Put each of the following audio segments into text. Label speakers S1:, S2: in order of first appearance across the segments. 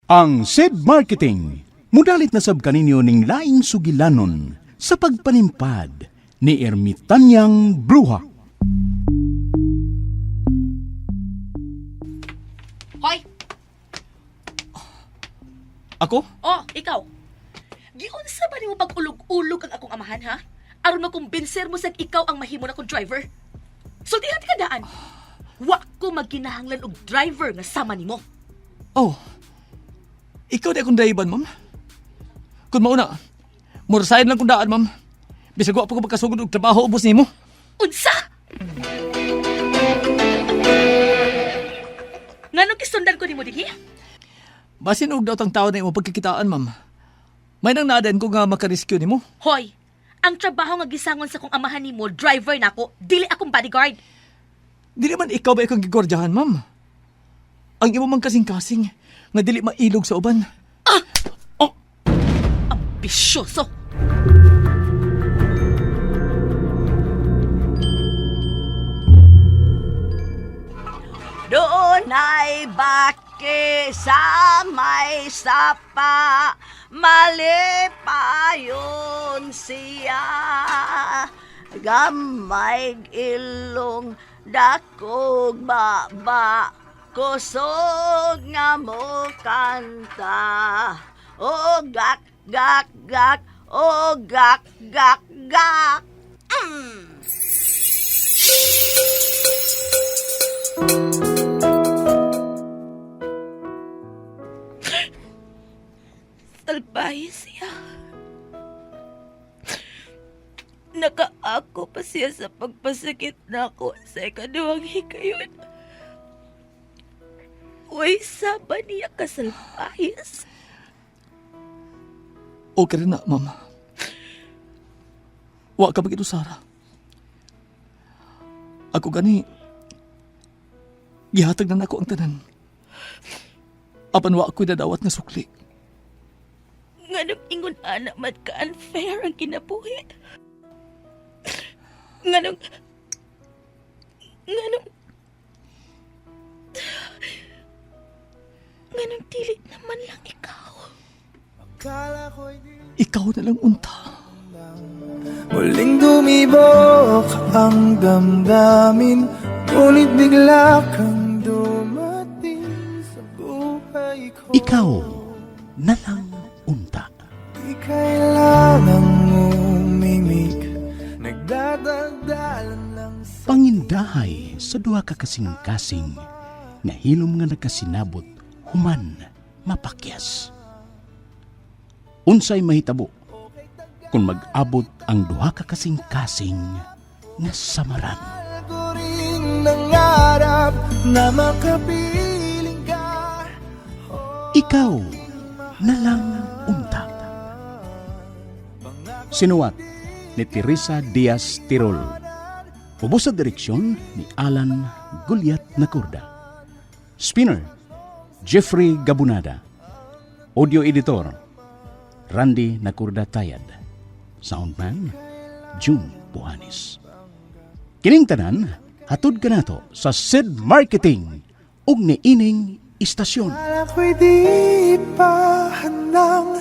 S1: Ang SED Marketing, mudalit na sab kaninyo ning laing sugilanon sa pagpanimpad ni Ermitanyang Bruha.
S2: Hoy!
S3: Ako?
S2: Oh, ikaw. Giunsa ba nimo pag-ulog-ulog ang akong amahan, ha? Aron makumbinser mo sag ikaw ang mahimo na kong driver. Sultihan ka daan. Wa ko magkinahanglan og driver nga sama nimo.
S3: Oh. Ikaw di akong driver, ma'am. Kung mauna, murasahin lang kong daan, ma'am. Bisag wa pa ko pagkasugod og trabaho ubos nimo.
S2: Unsa? Nganong gisundan ko nimo dinhi?
S3: Basin og daot ang tao na imo pagkakitaan, ma'am. May nang naadan ko nga makarescue nimo.
S2: Hoy, ang trabaho nga gisangon sa kong amahan nimo, driver nako, dili akong bodyguard.
S3: Dili man ikaw ba ikang gigordyahan, ma'am? Ang imo mang kasing-kasing nga dili mailog sa uban. Oh,
S2: Ambisyoso.
S4: Doon ay baki sa may sapa, malipayon siya. Gamay ilong dakog baba, kusog nga mo kanta. O gak, gak, gak, o gak, gak, gak.
S2: Salbahe siya. Nakaako pa siya sa pagpasakit nako sa ikaduhang hikayon. Uy, saba niya kasalbahis.
S3: Okay rin na, ma'am. Wa ka bagito, Sara. Ako gani, gihatag na nako ang tanan. Apan wa ako'y dadawat nga sukli.
S2: Nganong ingon ana man ka unfair ang kinabuhi. Nganong nganong nganong dili naman lang ikaw.
S3: Ikaw na lang unta.
S5: Muling tumibok ang damdamin, ngunit bigla kang dumating sa buhay ko.
S1: Ikaw na lang unta.
S5: Di kailangang umimik, nagdadaldalan lang sa
S1: Pangindahay sa duha ka kasing-kasing nga hilom nga nagkasinabot human mapakyas. Unsay mahitabo kung mag-abot ang duha ka kasing-kasing nga samaran.
S5: ko rin nangarap na makapiling ka.
S1: Ikaw na lang unta. Sinuwat ni Teresa Diaz Tirol. Ubos sa direksyon ni Alan Gulyat Nakurda. Spinner, Jeffrey Gabunada. Audio editor, Randy Nakurda Tayad. Soundman, June Buhanis. Kining tanan, hatod kanato sa Sid Marketing ug niining istasyon.
S5: Akala ko'y di pa handang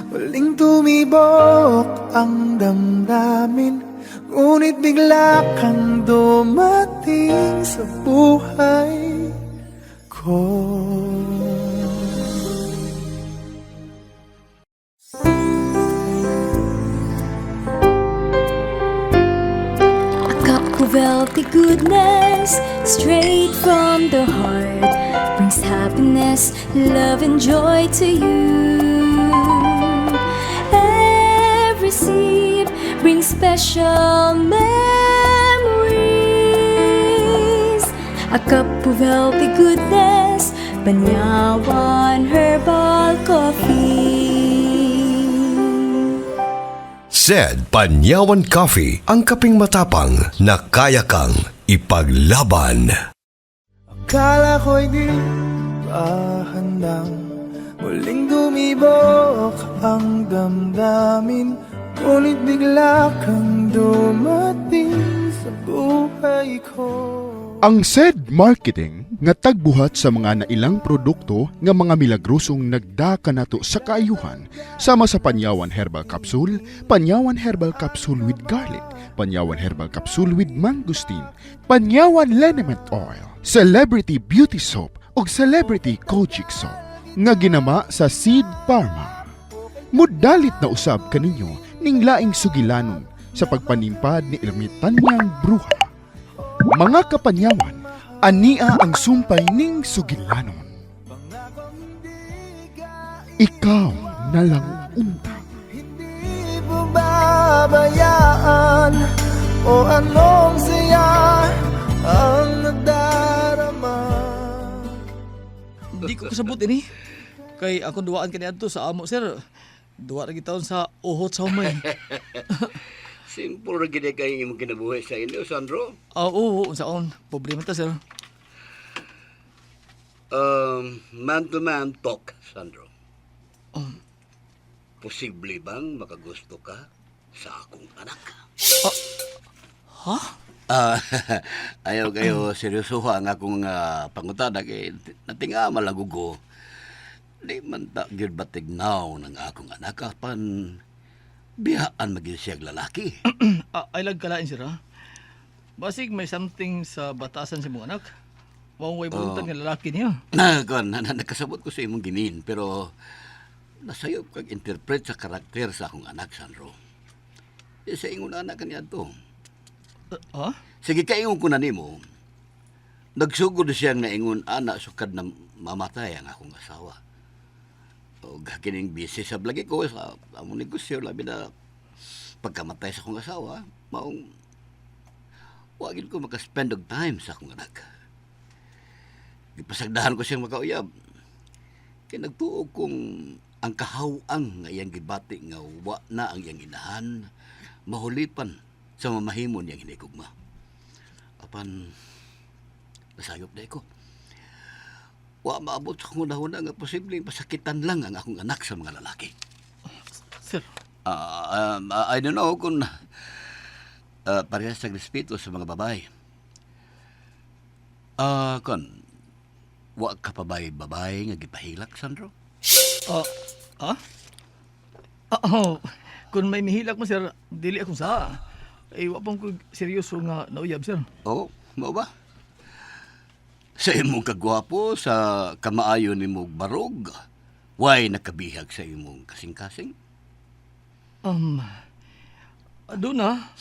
S5: muling tumibok ang damdamin, ngunit bigla kang dumating sa buhay ko.
S6: A cup of healthy goodness, straight from the heart, brings happiness, love, and joy to you. Every sip brings special memories. A cup of healthy goodness, Banyawan Herbal Coffee.
S7: Said Panyawan Coffee, ang kaping matapang na kaya kang ipaglaban.
S5: Akala ko'y di pa handang muling tumibok ang damdamin, ngunit bigla kang dumating sa buhay ko.
S8: Ang said marketing Nga tagbuhat sa mga nailang produkto nga mga milagrosong nagda kanato sa kaayuhan sama sa Panyawan Herbal Capsule, Panyawan Herbal Capsule with Garlic, Panyawan Herbal Capsule with Mangosteen, Panyawan Liniment Oil, Celebrity Beauty Soap ug Celebrity Kojic Soap nga ginama sa Seed Pharma. Mudalit na usab kaninyo ning laing sugilanon sa pagpanimpad ni Ermitanyang Bruha. Mga kapanyawan, ania ang sumpay ning sugilanon. Ikaw na lang unta.
S5: Hindi pababayaan o anong saya ang nadarama.
S3: Di ko kasabot ini. Kay ako duwaan kani adto sa amo, sir. Duwa ra gid sa uhot sa humay.
S9: Simple ra gid kay imong kinabuhi sa inyo, Sandro.
S3: Ah, oo, unsaon? Problema ta, sir.
S9: Man to man talk, Sandro. Posible bang makagusto ka sa akong anak?
S3: Ha?
S9: Ah, ayaw kayo seryoso ang akong pangutana kay natinga malagugo. Di man ta gyud batignaw ng akong anak apan biyaan maging siyang lalaki.
S3: Ah, ay lag kalain, sir, ha? Basig may something sa batasan sa mong anak. Mao way buntag nga lalaki niya.
S9: Na, kon, na, na, nakasabot ko sa imong gimin, pero nasayop kag interpret sa karakter sa akong anak, Sandro. Di sa ingon anak kaniya to.
S3: Ah, ha?
S9: Sige, kaingon ko na nimo. Nagsugod siya nga ingon anak sukad na mamatay ang akong asawa. O kining busy sa blagi ko sa among negosyo labi na pagkamatay sa akong asawa, maong wagin ko makaspend og time sa akong anak. Gipasagdahan ko siyang makauyab. Kay nagtuo kong ang kahawang nga iyang gibati nga wa na ang iyang inahan, mahulipan sa mamahimo niyang hinigugma. Apan, nasayop na ko. Wa maabot sa akong unahuna nga posibleng pasakitan lang ang akong anak sa mga lalaki.
S3: Sir,
S9: I don't know kung parehas sa respeto sa mga babae. Ah, kon, wa ka pa ba'y babae nga gipahilak, Sandro?
S3: ah, ah? Ah, oh, kung may mihilak mo, sir, dili akong sa. Ay, wa pong ko seryoso nga nauyab, sir.
S9: Oo, mao ba? Sa imong kagwapo, sa kamaayo nimong barog, way nakabihag sa imong kasing-kasing?
S3: Doon na.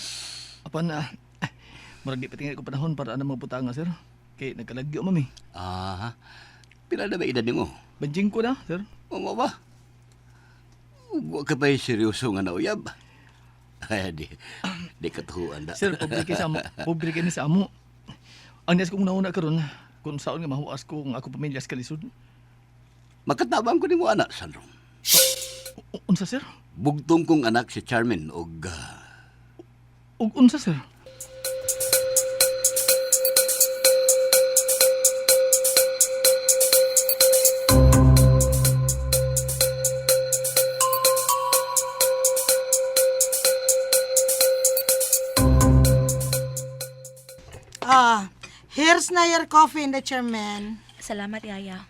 S3: Apan na. Murag di patingin ko panahon para ano mga butanga, sir. Kay nagkalagyo, mami.
S9: Ah, pila na ba edad nimo?
S3: Banjing ko na, sir.
S9: Oo mao ba? Wa ka ba'y seryoso nga nauyab? Ay, di katuhuan na.
S3: Sir, pobre kay sa amo. Pobre kay mi sa amo. Ang nias kong nauna karon, kung saan nga mahuas ko ang ako pamilya sa kalisod.
S9: Makatabang ko nimo anak, Sandro.
S3: Unsa, sir?
S9: Bugtong kong anak si Charmin og
S3: Ug unsa, sir?
S10: Ah, here's na your coffee in the chairman.
S2: Salamat, Yaya.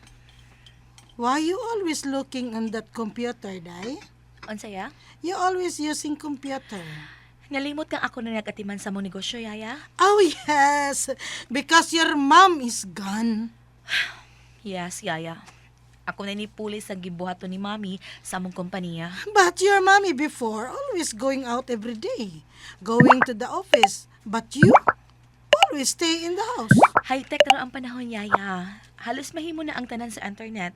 S10: Why you always looking on that computer, Day?
S2: Unsa ya?
S10: You always using computer.
S2: Nalimot kang ako na nagatiman sa mong negosyo, Yaya.
S10: Oh, yes. Because your mom is gone.
S2: Yes, Yaya. Ako na nipuli sa gibuhaton ni Mami sa among kompanya.
S10: But your mommy before always going out every day, going to the office. But you always stay in the house.
S2: High-tech na raw ang panahon, Yaya. Halos mahimo na ang tanan sa internet.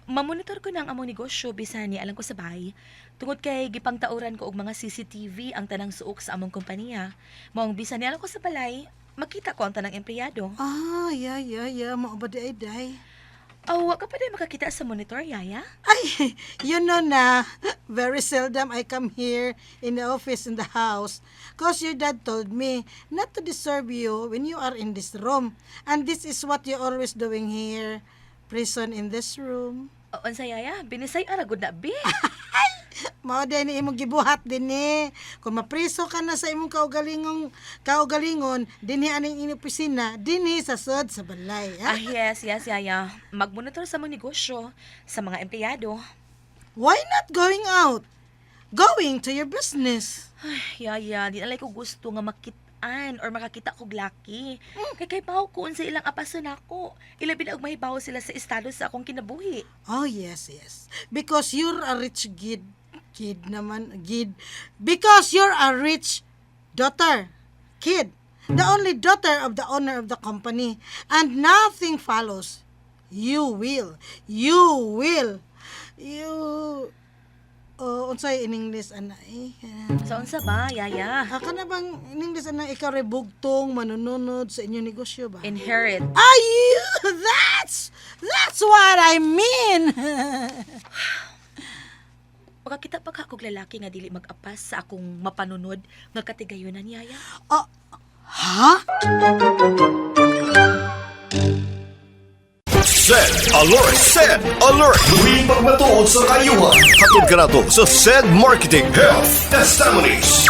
S2: Mamonitor ko na ang among negosyo bisan ni alam ko sa bahay. Tungod kay gipangtauran ko og mga CCTV ang tanang suok sa among kompanya. Maong bisan ni alam ko sa balay, makita ko ang tanang empleyado.
S10: Ah, yeah. Mao ba di ay, Day?
S2: Oh, wa ka pa din makakita sa monitor, Yaya?
S10: Ay, you know na, very seldom I come here in the office in the house. 'Cause your dad told me not to disturb you when you are in this room. And this is what you're always doing here. Prison in this room.
S2: O, unsa, Yaya? Binisay ara gud na, bi.
S10: Mao diay ni imong gibuhat dinhi. Kung mapriso ka na sa imong kaugalingon, dinhi aning inyong opisina, dinhi sa sud sa balay.
S2: Ah,
S10: Ha?
S2: yes, Yaya. Magmonitor sa mga negosyo, sa mga empleyado.
S10: Why not going out? Going to your business.
S2: Ay, Yaya, di nalay ko gusto nga makitaan or makakita kog laki. Kay bawo ko unsa ilang apason nako. Ilabi na og mahibaw sila sa estado sa akong kinabuhi.
S10: Oh, yes. Because you're a rich kid. Kid naman, kid. Because you're a rich daughter. Kid. The only daughter of the owner of the company. And nothing follows. You will. You will. You... Oh, unsay in English ana eh?
S2: Sa unsa ba, Yaya?
S10: Ah, kana bang in English ana ikaw ray bugtong manununod sa inyong negosyo ba?
S2: Inherit.
S10: Ay, that's what I mean.
S2: Makakita pa ka kog lalaki nga dili mag-apas sa akong mapanunod nga katigayonan, Yaya.
S10: Oh, ha?
S7: Send alert! Send alert! Tuwing pagmatuod sa kayuhan. Hatod ka nato sa Send Marketing Health Testimonies.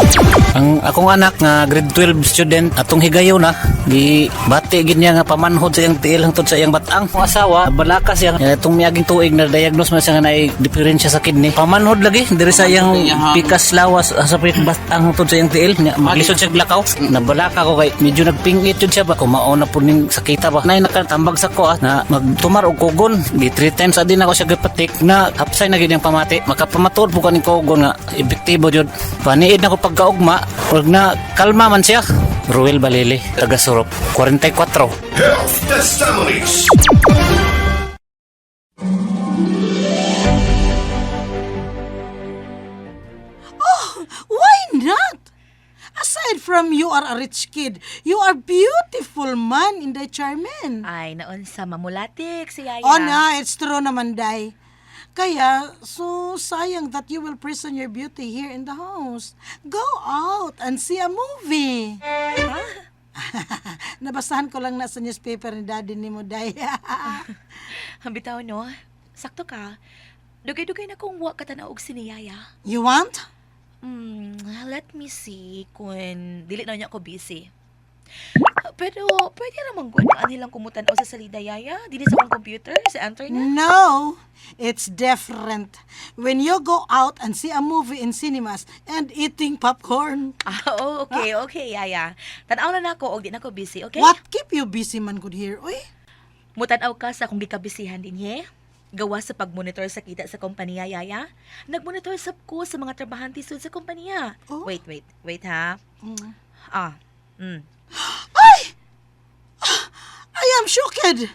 S11: Ang akong anak nga grade 12 student atong higayon na gi bati gid niya nga pamanhod sa iyang tiil hangtod sa iyang batang. Ang asawa balaka siya itong miaging tuig na diagnose man siya nga naay diferensya sa kidney. Pamanhod lagi diri sa iyang pikas lawas sa batang hangtod sa iyang tiil nya maglisod siya glakaw. Nabalaka ko kay medyo nagpingit jud siya ba kung mao na pud ning sakita ba. Nay nakatambag sa ko na magtumar og kugon. Gi 3 times adin ako siya gipatik na hapsay na gid ang pamati. Makapamatuod po kaning kugon nga epektibo jud. Paniid na ko pagkaugma ug na kalma man siya. Ruel Balili, taga Surop, 44.
S7: Health Testimonies.
S10: Why not? Aside from you are a rich kid, you are beautiful man in the charmin.
S2: Ay, naunsa mamulatik si Yaya.
S10: Oh na, it's true naman, Day. Kaya, so sayang that you will prison your beauty here in the house. Go out and see a movie. Nabasahan ko lang na sa newspaper ni Daddy ni mo, Day.
S2: Bitaw no, sakto ka. Dugay-dugay na kong wa ka tan-aw og sine, Yaya.
S10: You want?
S2: Let me see kung dili na niya ako busy. Pero pwede naman gud ang nilang kumutan-aw sa salida, Yaya. Dili sa akong computer, sa internet.
S10: No, it's different. When you go out and see a movie in cinemas and eating popcorn.
S2: Ah, oh, okay, Yaya. Tan-aw na nako og di na ko busy, okay?
S10: What keep you busy man good here? Uy,
S2: Mutan-aw ka sa akong gikabisihan din, he? Gawa sa pagmonitor sa kita sa kompanya, Yaya. Nagmonitor sab ko sa mga trabahante sud sa kompanya.
S10: Oh.
S2: Wait, wait, wait ha. Ah.
S10: I am shocked.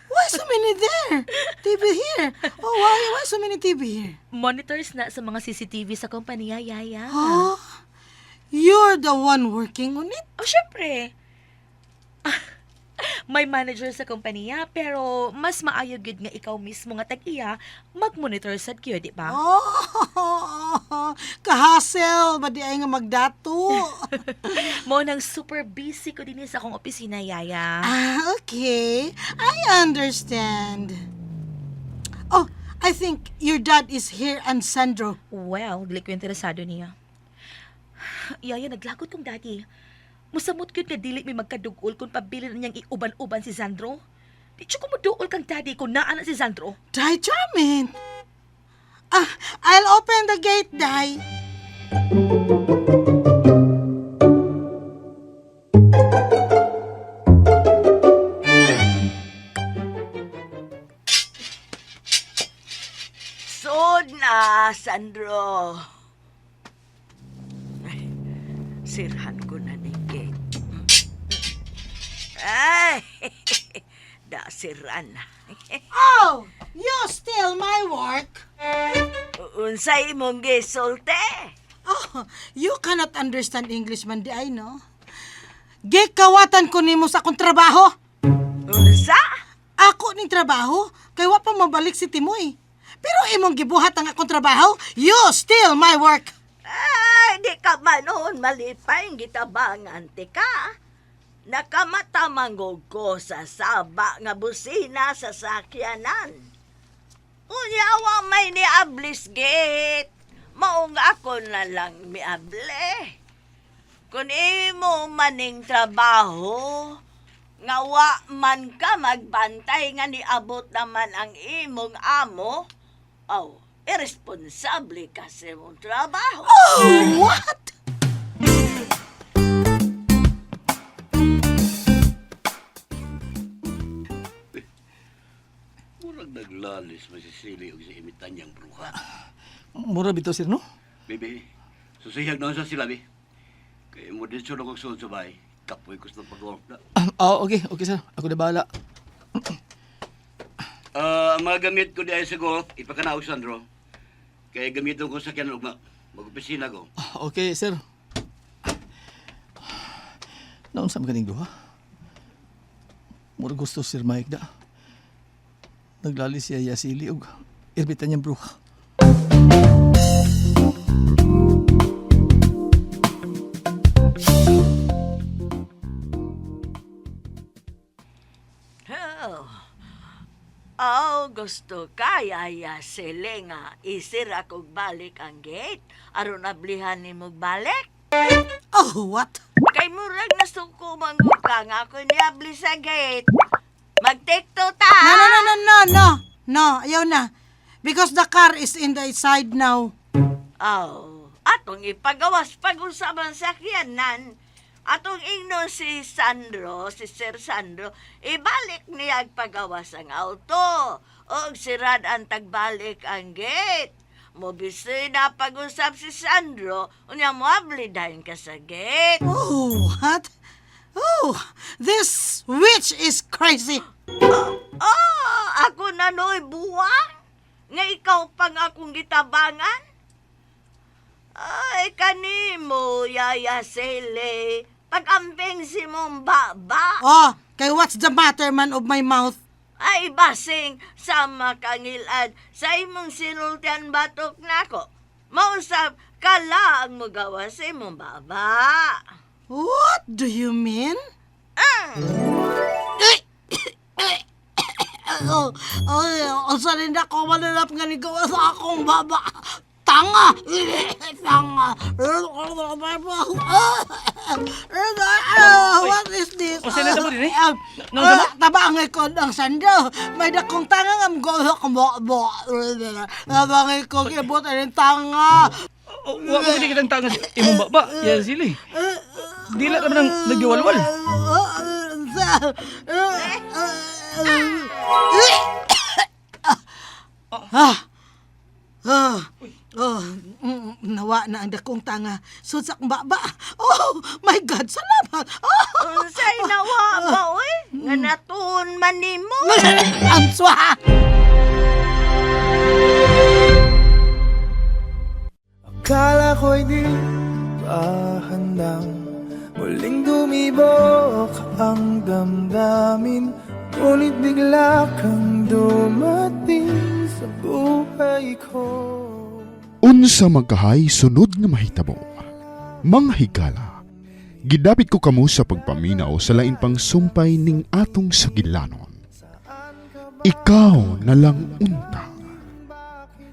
S10: Why so many there? TV here. Oh, why so many TV here?
S2: Monitors na sa mga CCTV sa kompanya, Yaya.
S10: Oh, you're the one working on it?
S2: Oh, syempre. May manager sa kompanya, pero mas maayo gyud nga ikaw mismo nga tag-iya mag-monitor sad gyud, di ba?
S10: Oh, kahassle ba di ay nga magdato?
S2: Mo nang super busy ko dinhi sa akong opisina, Yaya.
S10: Ah, okay. I understand. Oh, I think your dad is here and Sandro.
S2: Well, dili ko interesado niya. Yaya, naglagot kong daddy. Musamot gyud nga dili mi magkadugol kung pabilin na niyang iuban-uban si Sandro. Di siya ko moduol kang daddy kung naa na si Sandro.
S10: Dai Charmin. Ah, I'll open the gate, Dai.
S4: Sod na, Sandro. Ay, sirhan ko na ni gate. Ay, da siran na.
S10: Oh, you steal my work.
S4: Unsay imong gisulti?
S10: Oh, you cannot understand English man di ay, no? Gikawatan ko nimo sa akong trabaho.
S4: Unsa?
S10: Ako ning trabaho, kay wa pa mabalik si Timoy. Pero imong gibuhat ang akong trabaho, you steal my work.
S4: Ay, di ka man noon malipay gitabangan ti ka. Nakamata manggog ko sa saba nga busina sa sakyanan. Unya wa may ni ablis gate. Maong ako na lang miable. Kung imo maning trabaho, nga wa man ka magbantay nga niabot naman ang imong amo, aw, irresponsable ka sa imong trabaho.
S10: Oh, what?
S9: Murag naglalis masisili og si Emitanyang bruha.
S3: Mura bitaw sir, no?
S9: Baby, susihag na sa sila, bi. Kaya mo dito na kong suod sa bahay. Kapoy ko sa pag-golf na.
S3: Okay, okay sir. Ako na bahala.
S9: Ang mga gamit ko di ay sa golf, ipakanaog Sandro. Kaya gamiton ko sa sakyan ugma. Mag-opisina ko.
S3: Okay, sir. Naunsa man kaning duha? Mura gusto Sir Mike da. Naglali siya Yasili og irbitan niyang bruha.
S4: Oh. Oh, gusto ka, Yaya Sele nga. Isira kog balik ang gate. Aron ablihan ni mong balik.
S10: Oh, what?
S4: Kay murag nasuko man gud ka nga ako niabli sa gate. Mag-take two ta.
S10: No, no, no, no, no, no. No, ayaw na. Because the car is in the side now.
S4: Oh, atong ipagawas pag-usapan sa sakyanan. Atong ingnon si Sandro, si Sir Sandro, ibalik niya ang pagawas ang auto. Og sirad ang tagbalik ang gate. Mobisi na pag-usap si Sandro, unya moabli dayon ka sa gate.
S10: Oh, what? Oh, this witch is crazy.
S4: Oh, ako na no'y buwang? Nga ikaw pang akong gitabangan? Ay, kanimo, Yaya Sele. Pag-amping si mong baba.
S10: Oh, kay what's the matter man of my mouth?
S4: Ay, basing, sama kangilad sa imong sinultian batok nako. Mausap ka lang mugawa sa imong baba.
S10: What do you mean? Oh, oh, oh, rin ako mananap nga ni gawa sa akong baba. Tanga! Tanga! What is this?
S3: O, sino na mo din eh?
S10: Ah, Tabang ko ang sando. May dakong tanga nga mga akong bo. Tabang ko kibot ang tanga.
S3: Oh, wa mo gid kitang tanga sa imong baba, Yasili. Dila ka man ang nagyawalwal.
S10: Ah. Ah. Oh, nawa na ang dakong tanga. Sud sa akong baba. Oh, my God, salamat. Oh.
S4: Unsay nawa ba, oy? Nga natuon man nimo.
S10: Ang swa.
S5: Akala ko'y di pa handang muling dumibok ang damdamin. Ngunit bigla kang dumating sa buhay ko.
S8: Unsa magkahay sunod nga mahitabo. Mga higala, gidapit ko kamo sa pagpaminaw sa lain pang sumpay ning atong sugilanon. Ikaw na lang unta.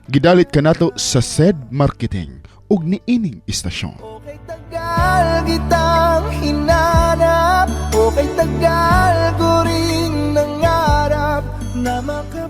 S8: Gidalit kanato sa said marketing ug niining istasyon.
S5: Okay tagal kitang hinanap. Okay tagal ko rin nangarap na maka